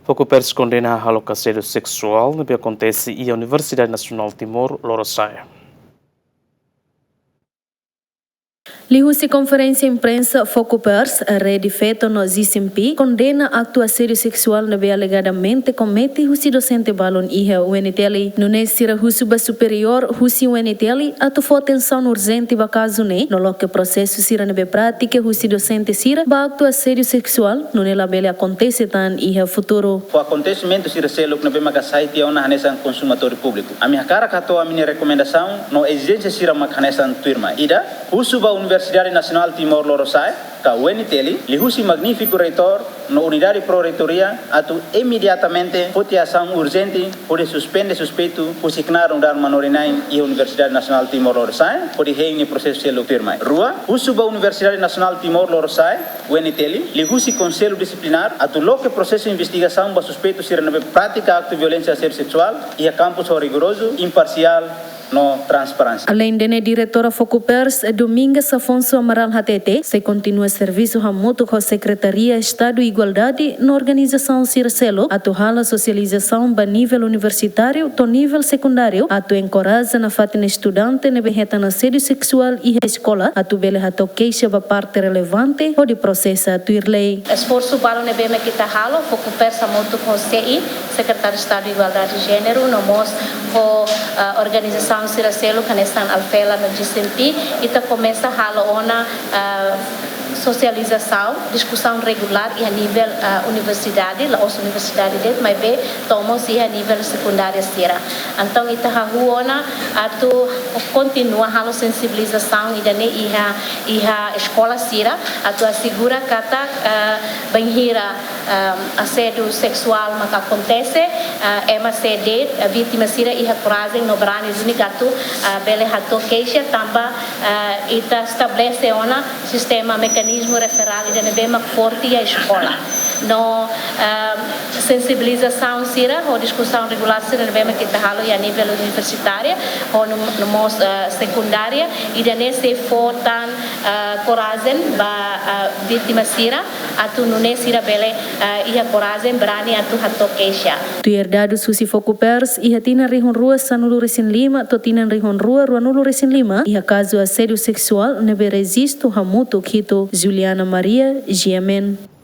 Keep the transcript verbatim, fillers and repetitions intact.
Fokupers kondena hahalok asédiu seksuál ne'ebé akontese iha Universidade Nasionál Timor Lorosa'e. Liuhusi konferénsia imprensa Fokupers, Rede Feto no G C M P kondena aktu asédiu seksuál ne'ebé alegadamente komete husi dosente balun iha U N T L. Nune'e sira husu ba superiór husi U N T L atu fó atensaun urjente ba kazu ne'e, no loke prosesu sira ne'ebé pratika husi dosente sira ba aktu asédiu seksuál, nune'e labele akontese tan iha futuru. Ho akontesimentu sira seluk ne'ebé maka sai tiha ona hanesan konsumadór públiku, ami hakarak hato'o ami-nia rekomendasaun no ezijénsia sira mak hanesan tuirmai. Ida, husu ba Universidade Nasionál Timor Lorosa'e, ka U N T L, liuhusi magnífiku reitór no unidade pró-reitoria atu imediatamente foti asaun urjente hodi suspende suspeitu husi knaar nu'udar manorin-na'in iha Universidade Nasionál Timor Lorosa'e, hodi hein nia prosesu seluk tuirmai. Rua, husu ba Universidade Nasionál Timor Lorosa'e, U N T L, liuhusi Konsellu Disiplinár atu loke prosesu investigasaun ba suspeitu sira ne'ebé pratika aktu violénsia asédiu seksuál iha kampus ho rigorozu, imparsiál no transparénsia. Aleinde ne'e, diretora Fokupers, Domingas Afonso Amaral hatete, sei kontinua servisu hamutuk ho Sekretaria Estadu Igualdade no organizasaun sira seluk atu halo sosializasaun ba nivel universitáriu to'o nivel sekundáriu atu enkoraja nafatin estudante ne'ebé hetan asédiu seksuál iha eskola atu bele hato'o keixa ba parte relevante hodi prosesa tuir lei. Esforsu balu ne'ebé mak ita halo, Fokupers hamutuk ho C I, Sekretáriu Estadu Igualdade Jéneru, no mós ho, ah, organizasaun sira seluk hanesan ALFELA no G C M P, ita komesa halo ona, ah, sosializasaun, diskusaun regulár iha nivel, ah, universidade, la'ós universidade de'it, maibé to'o mós iha nivel sekundária sira. Entaun ita hahú ona atu kontinua halo sensibilizasaun ida-ne'e iha, iha eskola sira, atu asegura katak, ah, bainhira, ah, asédiu seksuál maka akontese, ah, ema sé de'it, ah, vítima sira iha korajen no brani duni atu, ah, bele hato'o keixa tanba, ah, ita estabelese ona sistema mekanizmu referál ida ne'ebé mak forte iha eskola. No, ah, sensibilizasaun sira ho diskusaun regulár sira ne'ebé mak ita halo iha nivel universitária, ho no, no mós, ah, sekundária, ida-ne'e sei fó tan, ah, korajen ba, ah, vítima sira, atu nune'e sira bele, ah, iha korajen brani atu hato'o keixa. Tuir dadus husi Fokupers, iha tinan rihun rua sanulu-resin-lima to'o tinan rihun rua ruanulu-resin-lima, iha kazu asédiu seksuál ne'ebé rejistu hamutuk hitu. Juliana Maria, G M N.